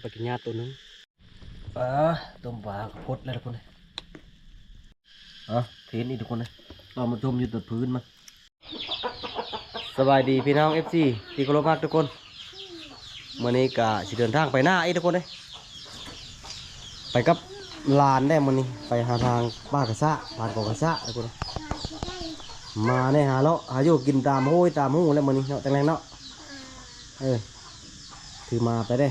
ປາກິນຫຍ້າໂຕໜຶ່ງ. ປາ ຕົ້ມປາກໍພົດແລ້ວທຸກຄົນເອີຍ. ເອົາ ເທນອີກທຸກຄົນເອີຍ ຕ້ອນມາຈົ່ມຢູ່ແຕ່ພື້ນມາ. ສະບາຍດີພີ່ນ້ອງເອັຟຊີທີ່ເຄົາລົບຮັກທຸກຄົນ. ມື້ນີ້ກະຊິເດີນທາງໄປນາອີກທຸກຄົນເອີຍ. ໄປກັບຫຼານແດ່ມື້ນີ້ ໄປຫາທາງປ່າກະຊະ ບ້ານກອງກະຊະທຸກຄົນ. ມາແດ່ຫາເລາະຫາຢູ່ກິນຕາມໂຮຍຕາມຮູແລ້ວມື້ນີ້ເນາະ ແຕ່ງແລງເນາະ. ເອີ ຖືມາໄປເດ້.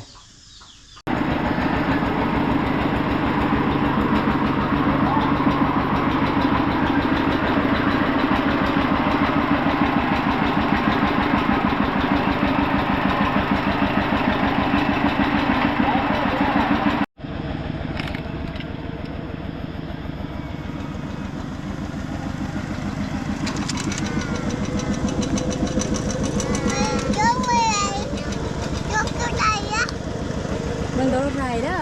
ເບິ່ງໂຕລົດໄຖເດີ.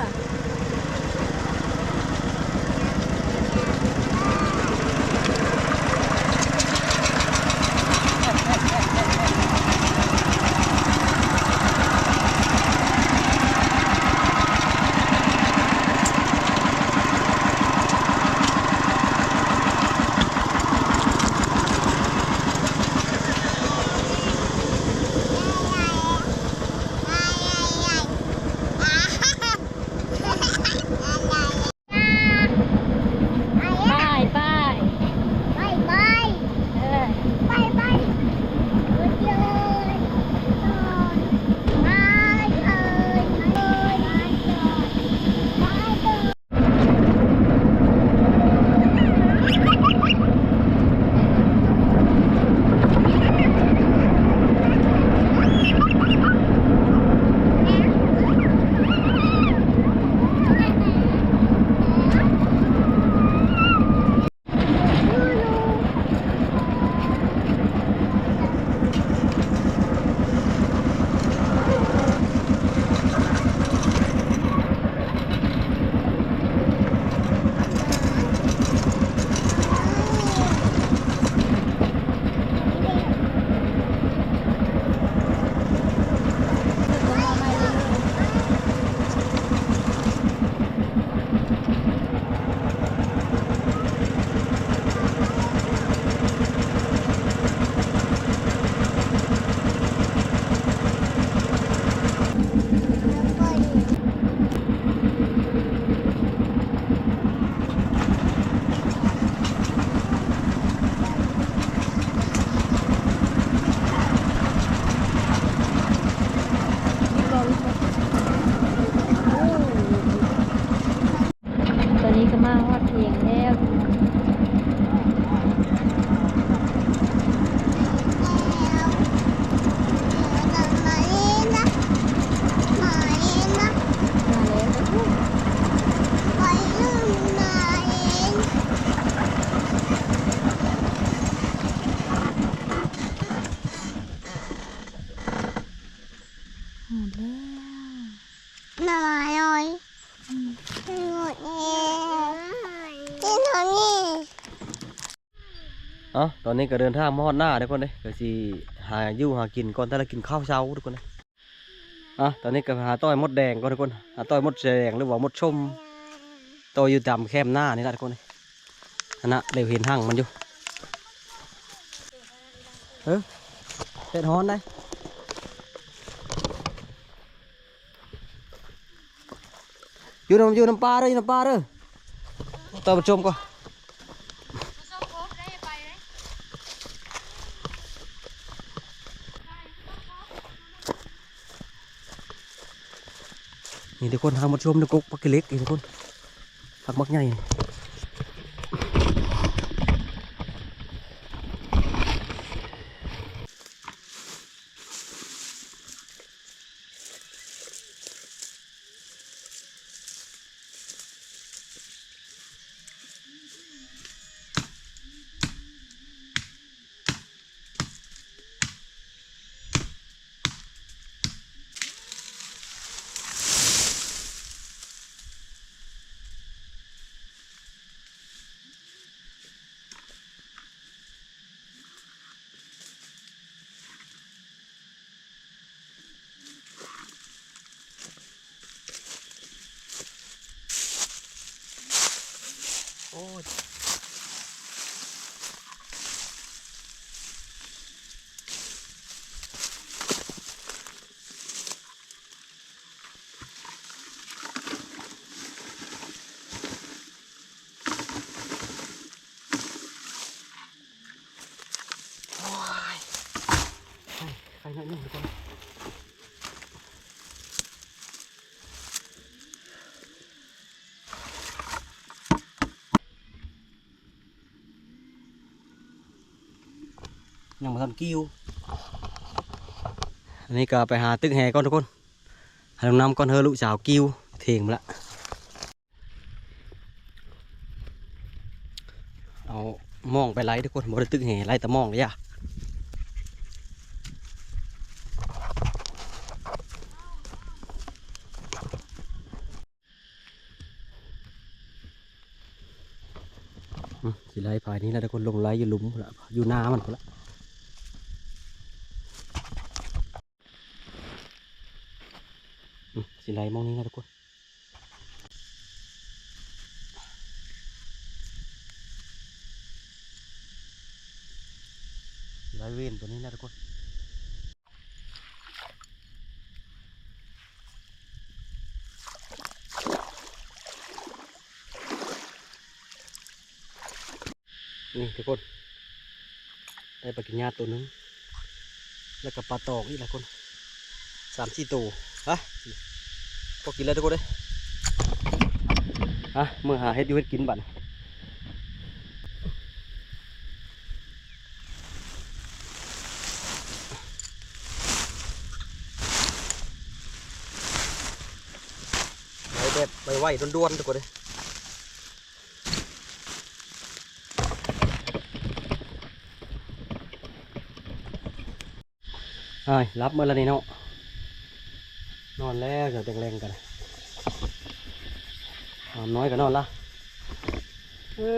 ບາຍບາຍ ບາຍບາຍ ເອີ ບາຍບາຍ ບາຍບາຍ. ຕອນນີ້ກໍມາຮອດເຂດແລ້ວ. ຮອດແລ້ວ. ໜໍ່ໄມ້ນ້ອຍ ອືມ ກິນເທົ່ານີ້. ເອົ້າ ຕອນນີ້ກໍເດີນທາງມາຮອດນາທຸກຄົນເດ້ ກໍຊິຫາຢູ່ຫາກິນກ່ອນ ຖ້າລະກິນເຂົ້າເຊົ້າທຸກຄົນເດ້. ເອົ້າ ຕອນນີ້ກໍຫາຕ້ອຍມົດແດງກ່ອນທຸກຄົນ ຫາຕ້ອຍມົດແດງ ຫຼືວ່າມົດຊົມ ຕ້ອຍຢູ່ຕາມແຄມນານີ້ລະທຸກຄົນເດ້. ຫັ້ນນະ ເດວເຫັນຮັງມັນຢູ່. ເອີ ແດດຮ້ອນໄດ໋. ຢູ່ນຳ ຢູ່ນຳປ່າເດີ ຢູ່ນຳປ່າເດີ. ຕ້ອງໄປຊົມກ່ອນ. ນີ້ທຸກຄົນ ທາງມາຊົມໃນກົກບັກຂີ້ເຫຼັກນີ້ທຸກຄົນ ຜັກບັກໃຫຍ່. ໂອ້ຍ ໂອ້ຍ ໄຟ ໄຟໜ້ອຍໜຶ່ງທຸກຄົນ. ຍັງບໍ່ທັນກິ້ວ. ອັນນີ້ກໍໄປຫາຕຶກແຫກ່ອນທຸກຄົນ ໃຫ້ນ້ອງນຳກ່ອນ ເຮີລູກສາວກິ້ວເຖງມາລະ. ເອົາມອງໄປໄລ່ທຸກຄົນ ບໍ່ໄດ້ຕຶກແຫ ໄລ່ແຕ່ມອງເດ້. ອືມ ຊິໄລ່ພາຍນີ້ລະທຸກຄົນ ລົງໄລ່ຢູ່ລຸ່ມພຸ້ນລະ ຢູ່ນາມັນພຸ້ນລະ. ອືມ ຊິໄລ່ໝ່ອງນີ້ລະທຸກຄົນ ໄລ່ເວນຕົວນີ້ລະທຸກຄົນ. ນີ້ທຸກຄົນ ໄດ້ປາກິນຍາໂຕໜຶ່ງ ແລ້ວກໍປາຕອງອີກຫຼາຍຄົນ ສາມສີ່ໂຕ. ຮະ ພໍກິນແລ້ວທຸກຄົນເອີຍ. ຮະ ເມືອຫາເຮັດຢູ່ເຮັດກິນບັດ. ໄດ້ແບບໄວໆ ດ່ວນໆ ທຸກຄົນເອີຍ. ອ້າຍ ຫຼັບໝົດລະນີ້ເນາະ ນອນແລ້ວ ເຈົ້າແຕ່ງແລງກັນ ຫາມນ້ອຍກໍນອນລະ. ເອີ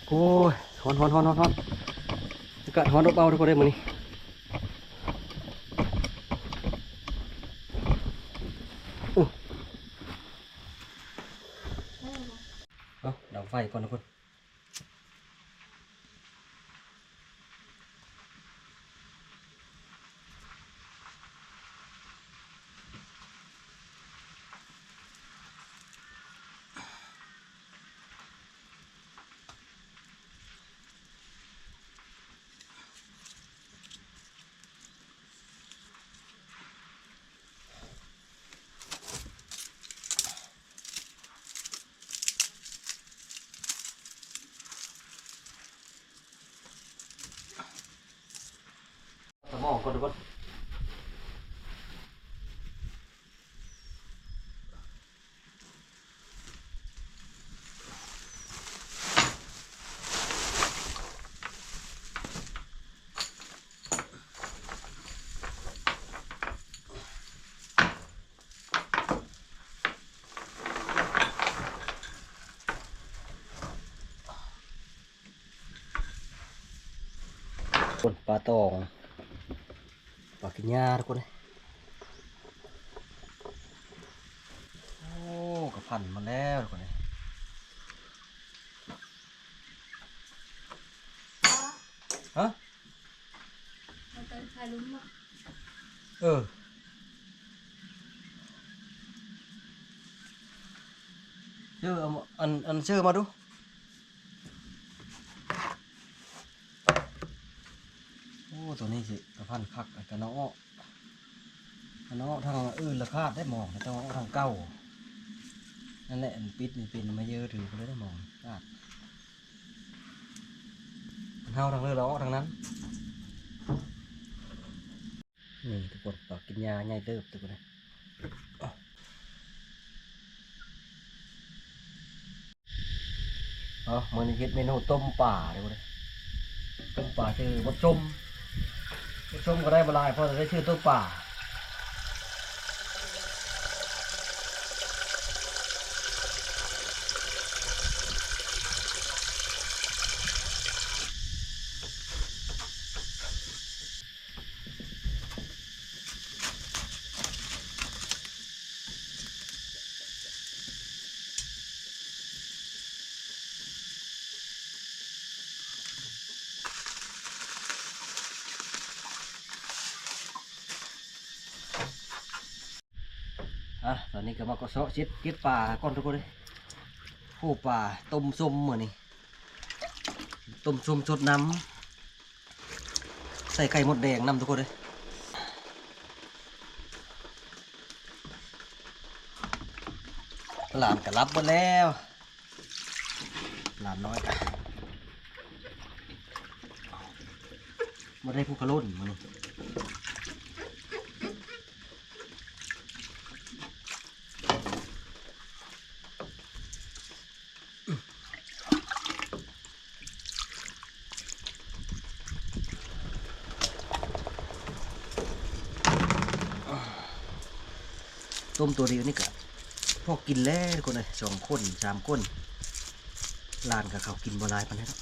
ໂອ້ຍ ຮ້ອນໆໆໆໆ ອາກາດຮ້ອນອົບເອົາທຸກຄົນເດ້ມື້ນີ້. ເອົາ ດັງໄຟກ່ອນທຸກຄົນ. ສະໝອງກ່ອນທຸກຄົນ. ຄົນ ປາຕອງ ປາກິນຫຍ້າທຸກຄົນເອີຍ. ໂອ້ ກະພັນມາແລ້ວທຸກຄົນເອີຍ. ຮະ? ເອີ ເຊີ ເອົາ ອັນ ອັນ ເຊີມາດູ. ໂອ້ ໂຕນີ້ຊິກະພັນຄັກ ກະເນາະ ກະເນາະທາງອື່ນລະຂາດໄດ້ໝໍ ກະຕ້ອງເອົາທາງເກົ່າ. ນັ້ນແຫຼະ ອັນປິດນີ້ເປັນມາເຢີຖືໄປເລີຍໄດ້ໝໍ ຂາດ. ເຮົາທາງເລີກ ເຮົາອອກທາງນັ້ນ. ນີ້ທຸກຄົນ ປາກິນຫຍ້າໃຫຍ່ເຕີບທຸກຄົນເອີຍ. ເອົາ ມື້ນີ້ເຮັດເມນູຕົ້ມປາເດີ ຕົ້ມປາຊື່ບົດຊົມ. ບົດຊົມກໍໄດ້ບໍ່ຫຼາຍ ພໍໄດ້ຊື່ຕົ້ມປາ. ໂ ອ່ະ ຕອນນີ້ກໍມາກໍເຊາະເຊັດເກັບປາກ່ອນທຸກຄົນເອີຍ. ໂອ້ ປາຕົ້ມສົ້ມມື້ນີ້ ຕົ້ມສົ້ມສົດນ້ຳ ໃສ່ໄຂ່ມົດແດງນຳທຸກຄົນເອີຍ. ຫຼານກໍຫຼັບເບິດແລ້ວ ຫຼານນ້ອຍກໍບໍ່ໄດ້ຜູ້ຂະຫຼົ່ນມື້ນີ້. ຕົ້ມຕົວດຽວນີ້ກະພໍກິນແລ້ວທຸກຄົນເອີຍ ສອງຄົນສາມຄົນ ຫຼານກະເຂົາກິນບໍ່ຫຼາຍປານໃດດອກ.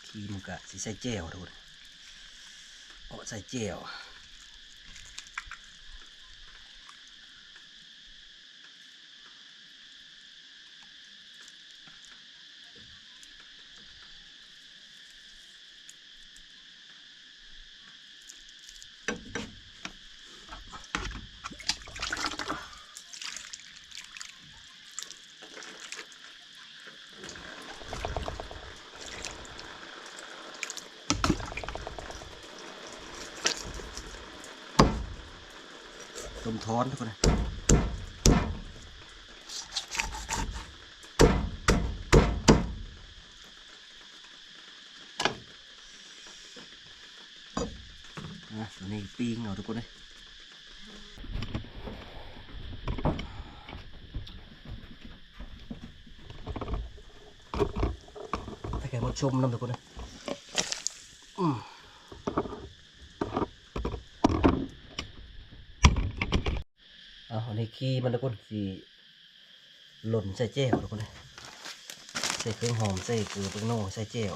ຄຣີມກະຊິໃສ່ແຈ່ວທຸກຄົນ ເອາະໃສ່ແຈ່ວ. ຕົ້ມທ້ອນທຸກຄົນນະ. ອ່ະ ຕົວນີ້ປີ້ງເອົາທຸກຄົນເອີຍ ໃສ່ໄຂ່ມົດຊົມນຳທຸກຄົນເອີຍ. ອືມ ເອົາ ອັນນີ້ຄຣີມມັນທຸກຄົນ ຊິ ຫຼົ່ນໃສ່ແຈ່ວທຸກຄົນເອີຍ ໃສ່ເຄື່ອງຫອມ ໃສ່ເກືອ ແປ້ງນົວ ໃສ່ແຈ່ວ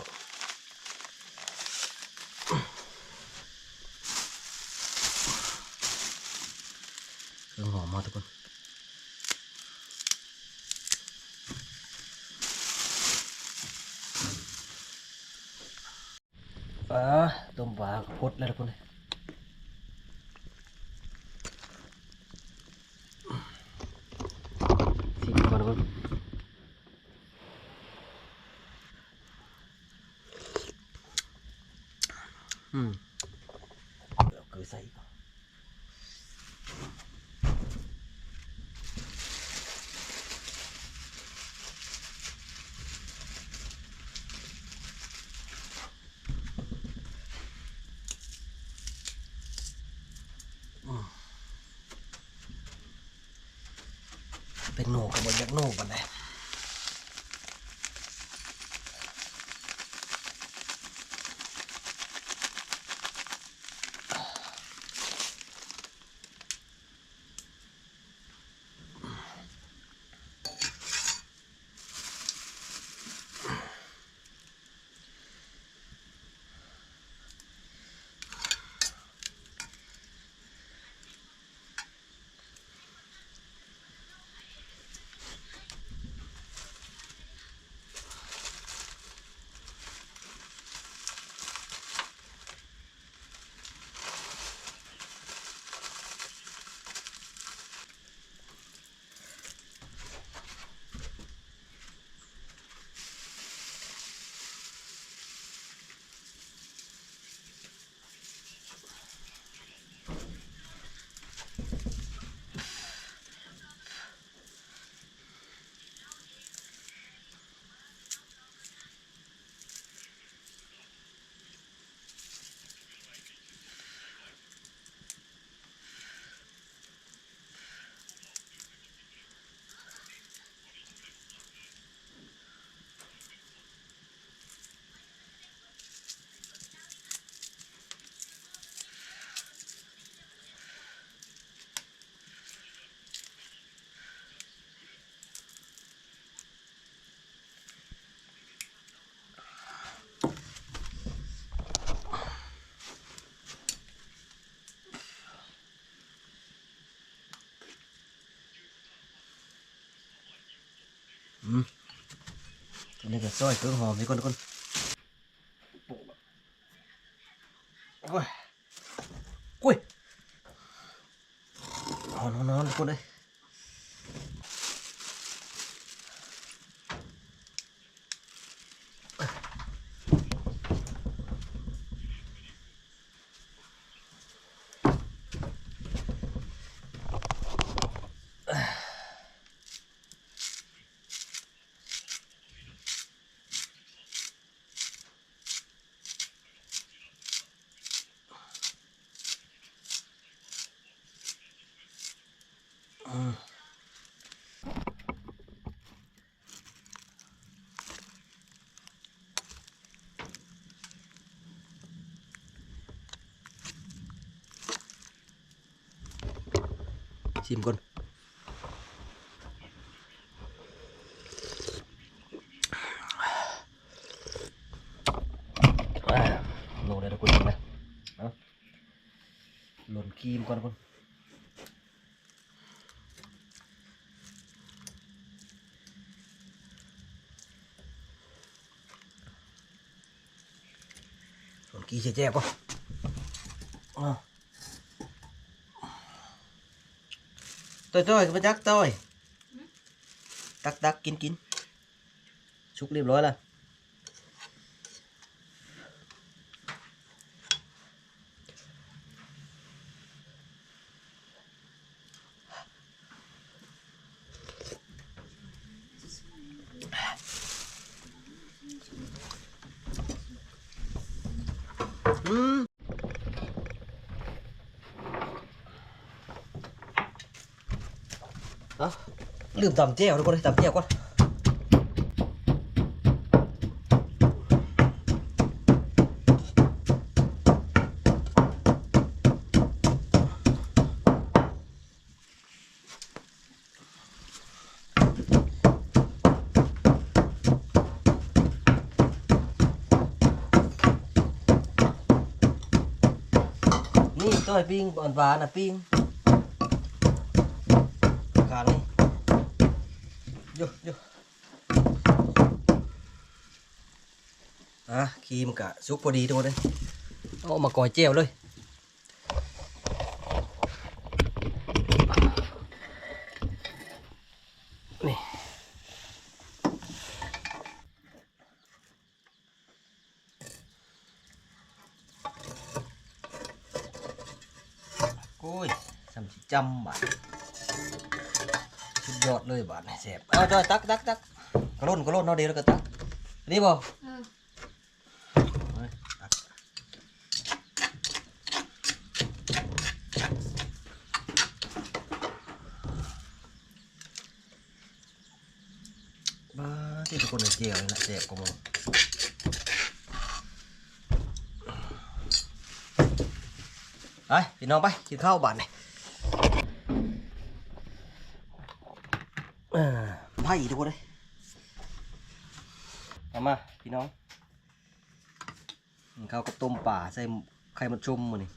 ເຄື່ອງຫອມເຮົາທຸກຄົນ. ອ່າ ຕົ້ມປາກໍພົດແລ້ວທຸກຄົນເອີຍ ຊີມກ່ອນທຸກຄົນ. ອືມ ເກືອໃສ່ ແປ້ງນົວກໍບໍ່ຢາກນົວປານໃດ. ອ ນີ້ກໍຊອຍເຄື່ອງຫອມນີ້ກ່ອນທຸກຄົນ. ໂອ້ຍ ໂອ້ຍ ຮ້ອນໆໆ ທຸກຄົນເອີຍ. ຊິມກ່ອນ. ລົງໄດ້ທຸກຄົນເນາະ. ເອົາ ລົນຄຣີມກ່ອນທຸກຄົນ. ລົນຄຣີມໃສ່ແຈ່ວກ່ອນ. ອ້າວ ຕ້ອຍໆ ຄືບໍ່ຈັກຕ້ອຍ. ຕັກໆ ກິນໆ ສຸກຮຽບຮ້ອຍລະ. ອືມ ເອົ້າ ລືມຕຳແຈ່ວທຸກຄົນເອີຍ ຕຳແຈ່ວກ່ອນ. ນີ້ ຕ້ອຍປີ້ງ ຫວານໆ ນະ ປີ້ງ ກາງນີ້ ໂຢໂຢ. ອ່າ ຄຣີມກະສຸກພໍດີທຸກຄົນເອີຍ ເອົາມາກ່ອຍແຈ່ວເລີຍ. ນີ້ ໂອ້ຍ ສ່ຳຊິຈ້ຳບາດ ສຸດຍອດເລີຍບາດນີ້ ແຊບ. ເອົາ ຈ້ອຍ ຕັກ ຕັກ ຕັກ ກະຫຼົ່ນ ກະຫຼົ່ນເນາະ ເດ ແລ້ວກະຕັກ ນີ້ບໍ່? ເອີ ບາດ ທີ່ທຸກຄົນເຫັນແຈ່ວນີ້ນະ ແຊບກວ່າໝູ່. ໄປ ພີ່ນ້ອງ ໄປກິນເຂົ້າບາດນີ້. ເອີ ໄປ ທຸກຄົນເອີຍ ມາ ມາ ພີ່ນ້ອງ. ເຂົ້າກັບຕົ້ມປາໃສ່ໄຂ່ມົດຊົມມື້ນີ້.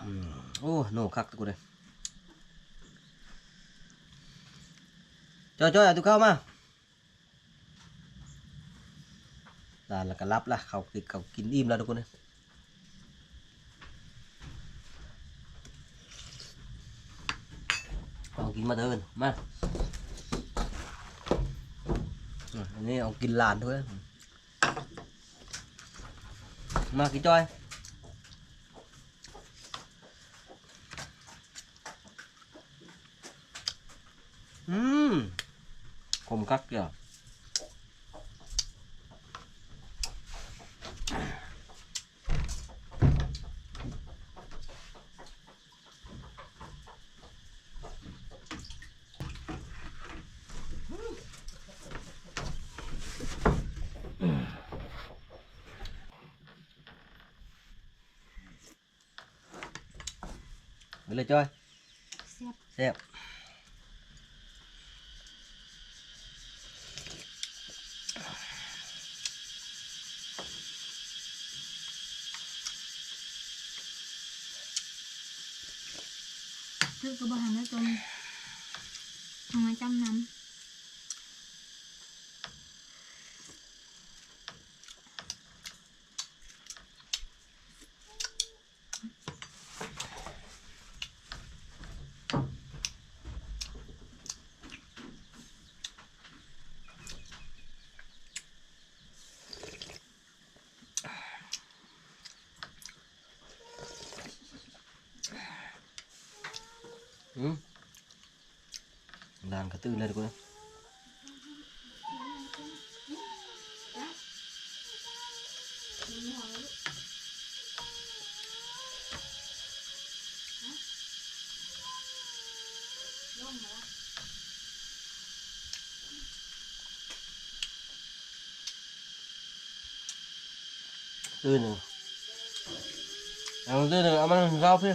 ອືມ ໂອ້ ໂນ ຄັກທຸກຄົນເອີຍ. ຈ້ອຍໆ ເອົາຕິບເຂົ້າມາ. ຫຼານລະກະຫຼັບລະ ເຂົາກິນ ເຂົາກິນອີ່ມລະທຸກຄົນເອີຍ. ເອົາກິນມາເດີນ ມາ ອັນນີ້ເອົາກິນຫຼານເດີ ມາກິນຈ້ອຍ. ອືມ ຂົມຄັກເດ. ເບິ່ງເລີຍຈ້ອຍ ແຊບ ແຊບ. ຖືກກໍບໍ່ທັນໄດ້ຕົ້ມ. ຈຳນຳ. ອືມ ຫຼານກະຕື່ນແລ້ວທຸກຄົນ. ຕື່ນ ເອົາຕື່ນ ເອົາມາເອົາເຂົ້າພີ້.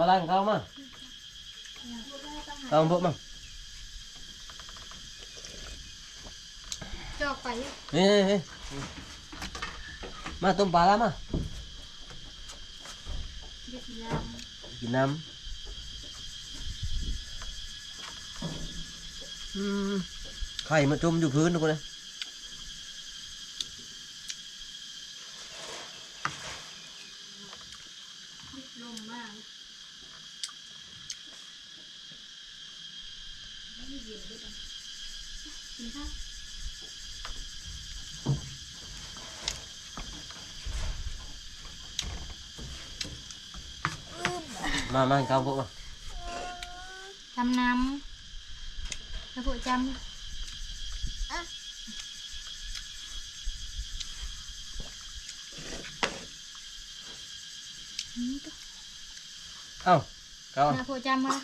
ມາລ້າງເຂົ້າມາ ເຂົ້າພວກມາ ຈອກໄປຢູ່ ນີ້ ນີ້ ນີ້ ມາຕົ້ມປາລາມາ ຢາກກິນນ້ຳ ກິນນ້ຳ. ອືມ ໄຂ່ມາຈຸ່ມຢູ່ພື້ນພຸ້ນນະ. ລົງມາ ມາ ມາ ເຂົ້າພວກມາ. ຈຳນຳ ແລ້ວພວກຈຳ ເອົ້າ ເຂົ້າ ແລ້ວພວກຈຳມາ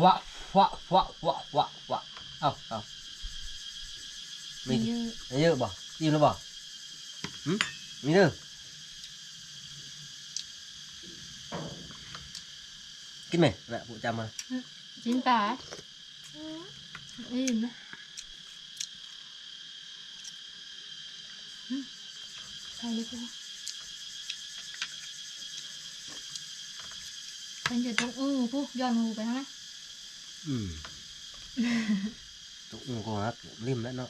ວະ ວະ ວະ ວະ ວະ ວະ ເອົາ ເອົາ ມີ ມີເຍີະ ມີເຍີະບໍ່? ອີ່ມແລ້ວບໍ່? ຫຶ? ມີເດີ ກິນແມ່ ລະ ຜູ້ຈຳມາ ອືມ ກິນປາ ອີ່ມນະ. ອືມ ໃສ່ເລີຍ ເພິ່ນຢູ່ຕົງອູ່ພຸ້ນ ຍ້ອນຫູໄປທາງນັ້ນ ອືມ ຕົງອູ່ກໍຮັກ ລິ້ມແລ້ວເນາະ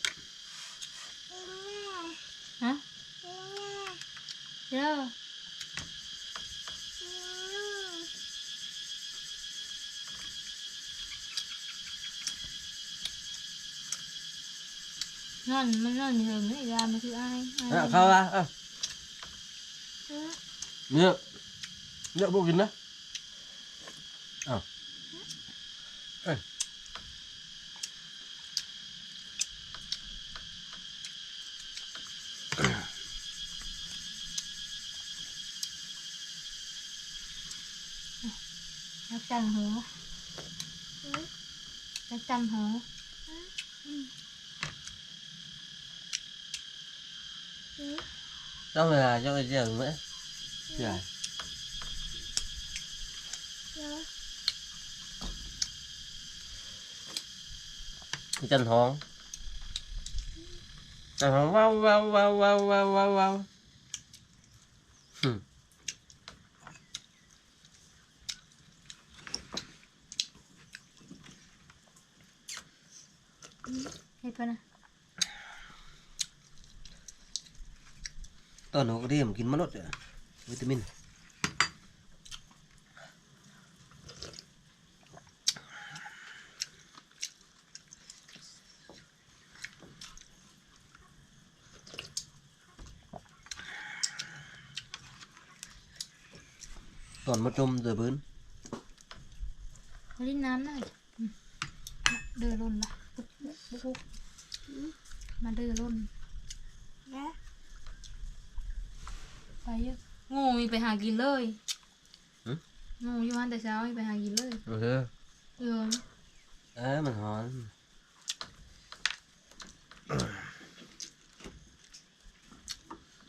ຮະ ເດີ. ນອນ ມັນນອນຢູ່ເທິງນີ້ ຢາມັນຄືອ້າຍ ອ້າຍ ເຂົ້າລະ ເອີ ເຍອະ ເຍອະບໍ່ກິນນະ ເອົາ ເອີ. ຈັກຈັນຫູ ຈັກຈັນຫູ ເຈົ້າເວລາເຈົ້າໄປທ່ຽວເມືອ ຈັນຫອງ ຈັນຫອງ ວ້າວ ວ້າວ ວ້າວ ວ້າວ ວ້າວ ວ້າວ ຫຶ. ເຮັດເພິ່ນນະ ຕອນຫົວກະທິມາກິນມະນຸດ ວິຕາມິນ. ຕອນມາຈົ່ມເດີບືນ ຫຼິ້ນນ້ຳນະ ອືມ ເດີຫຼົ່ນລະ ບຸກ ບຸກ ບຸກ ມາເດີຫຼົ່ນ ແລະ ໄປຢູ່ ງູມີໄປຫາກິນເລີຍ. ຫຶ? ງູຢູ່ຫັ້ນແຕ່ເຊົ້າມີໄປຫາກິນເລີຍ. ໂອເຄ ເອີ ເອີ ມັນຮ້ອນ.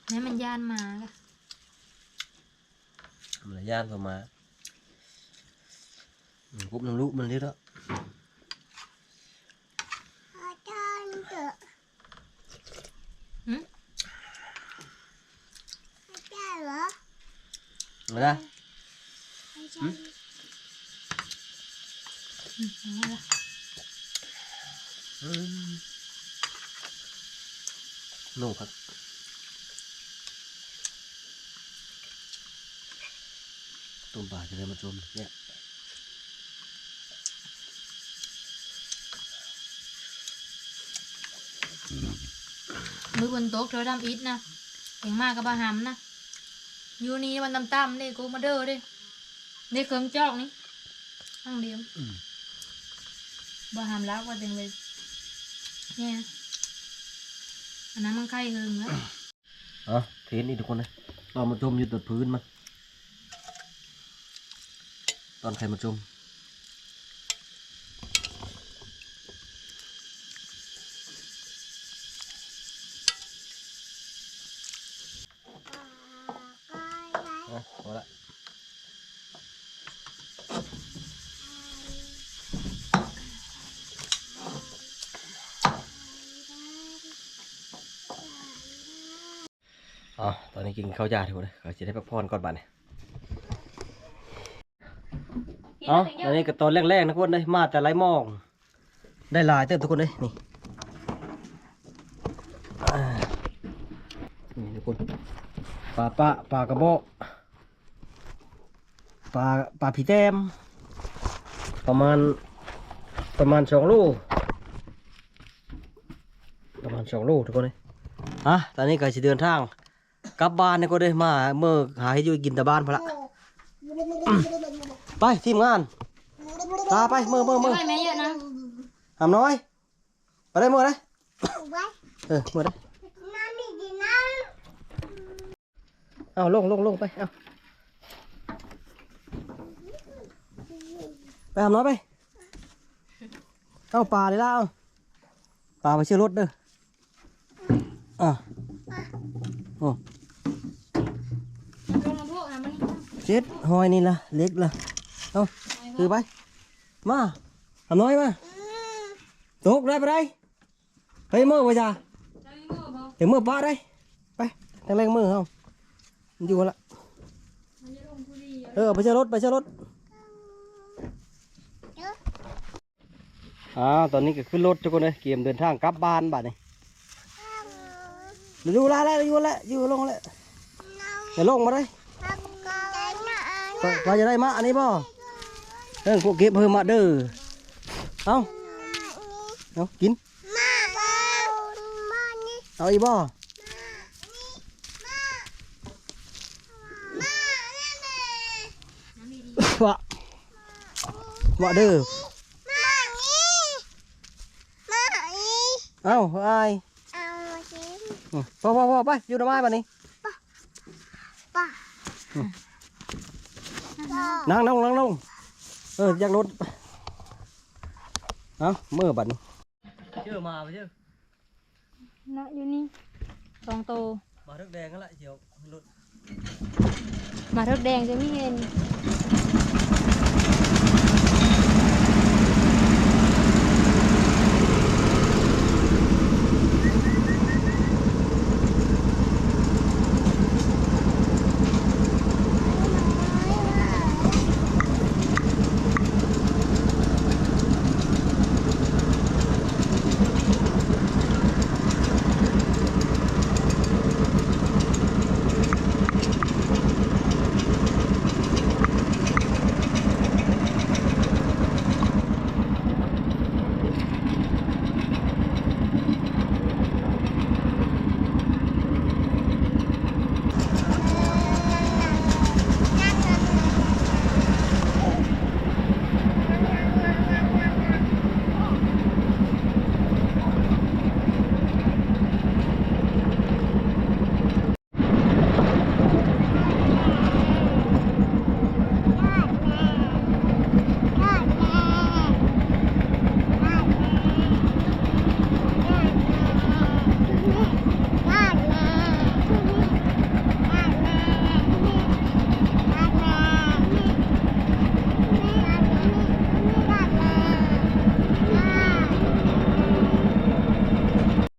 ແມ່ນມັນຢ້ານໝາກະ ມັນຢ້ານເຂົາມາ ມັນກຸບນຳລູກມັນເລີຍເນາະ. ຫຶ? ມາລະ ຫຶ? ອືມ ໂນຄັກ ຕົ້ມປາຈະໄດ້ມາຊົມແຊບ. ມື້ຝົນຕົກເທື່ອທຳອິດນະ ເອງມາກັບບ່າວຫຳນະ ຢູ່ນີ້ມັນຕ່ຳໆເດ້ ກູມາເດີເດ້ ນີ້ເຄື່ອງຈອກນີ້ ຄັ້ງດຽວ ອືມ ບ່າວຫຳລາວກໍຈັ່ງໄປແຍ່ ອັນນັ້ນມັນໄຂ່ເຫິງແລ້ວ. ເອົາ ເຫັນອີກທຸກຄົນເອີຍ ຕອນມາຊົມຢູ່ຕອນພື້ນມັນ ຕອນໄຂ່ມາຊົມ. ເອົາ ພໍລະ. ເອົາ ຕອນນີ້ກິນເຂົ້າຈ້າທຸກຄົນເອີຍ ເຂົາຊິໄດ້ພັກຜ່ອນກ່ອນບາດນີ້. ເອົາ ຕອນນີ້ກໍຕອນແລງໆ ທຸກຄົນເອີຍ ມາແຕ່ໄລມອງ ໄດ້ຫຼາຍເຕີບທຸກຄົນເອີຍ ນີ້ ອ່າ ນີ້ທຸກຄົນ ປາປະ ປາກະບອກ ປາ ປາຜີແຕ້ມ ປະມານ ປະມານສອງໂລ ປະມານສອງໂລທຸກຄົນເອີຍ. ອ່ະ ຕອນນີ້ກໍຊິເດີນທາງກັບບ້ານແລ້ວ ກໍໄດ້ມາເມືອຫາເຮັດຢູ່ກິນແຕ່ບ້ານພຸ້ນລະ. ໄປທີມງານ ຕາໄປ ເມືອ ເມືອ ເມືອ ໄປແມ່ເຍອະນະ ຫຳນ້ອຍ ໄປໄດ້ ເມືອໄດ້ ເອີ ເມືອໄດ້. ເອົາ ລົງ ລົງ ລົງໄປ ເອົາ ໄປຫານ້ອຍໄປ. ເອົາ ປາເດ້ລະ ເອົາ ປາໄປເຊື່ອລົດເດີ. ອ່າ ໂອ້ ເຈັດ ຫ້ອຍນີ້ລະ ເຫຼັກລະ. ເອົາ ຖືໄປ ມາ ຫານ້ອຍມາ. ຕົກໄດ້ ໄປໄດ້. ໄປເມືອບໍ່ຈ້າ ເອີ ເມືອປະໄດ້. ໄປ ແລງໆ ເມືອເຮົາ ມັນຢູ່ຫັ້ນລະ. ເອີ ໄປເຊື່ອລົດ ໄປເຊື່ອລົດ. ອ້າວ ຕອນນີ້ກໍຂຶ້ນລົດທຸກຄົນເອີຍ ກຽມເດີນທາງກັບບ້ານບາດນີ້. ຢູ່ລະ ຢູ່ລະ ຢູ່ລົງລະ ຢ່າລົງມາເດີ. ວ່າ ວ່າຈະໄດ້ມາອັນນີ້ບໍ່? ເອີ ພວກເກັບເພີ່ມມາເດີ. ເອົາ ເອົາ ກິນ ມາ ມາ ມານີ້ ເອົາອີກບໍ່? ມາ ນີ້ ມາ ມາ ມາແມ່ ມາ ມາເດີ ມານີ້ ມານີ້ ເອົາ ອ້າຍ ເອົາມາກິນ. ອືມ ພໍ ພໍ ພໍ ໄປ ຢູ່ນຳອ້າຍບາດນີ້. ໄປ ອືມ ນັ່ງ ນັ່ງ ນັ່ງ ນັ່ງ ເອີ ຢາກລົດ. ເອົາ ເມືອບາດນີ້. ເຈີໝາໄປເຈີ ເນາະ ຢູ່ນີ້ສອງໂຕ. ໝາເຖິກແດງຫັ້ນລະ ດຽວລົດ ໝາເຖິກແດງຈະມີເຫັນ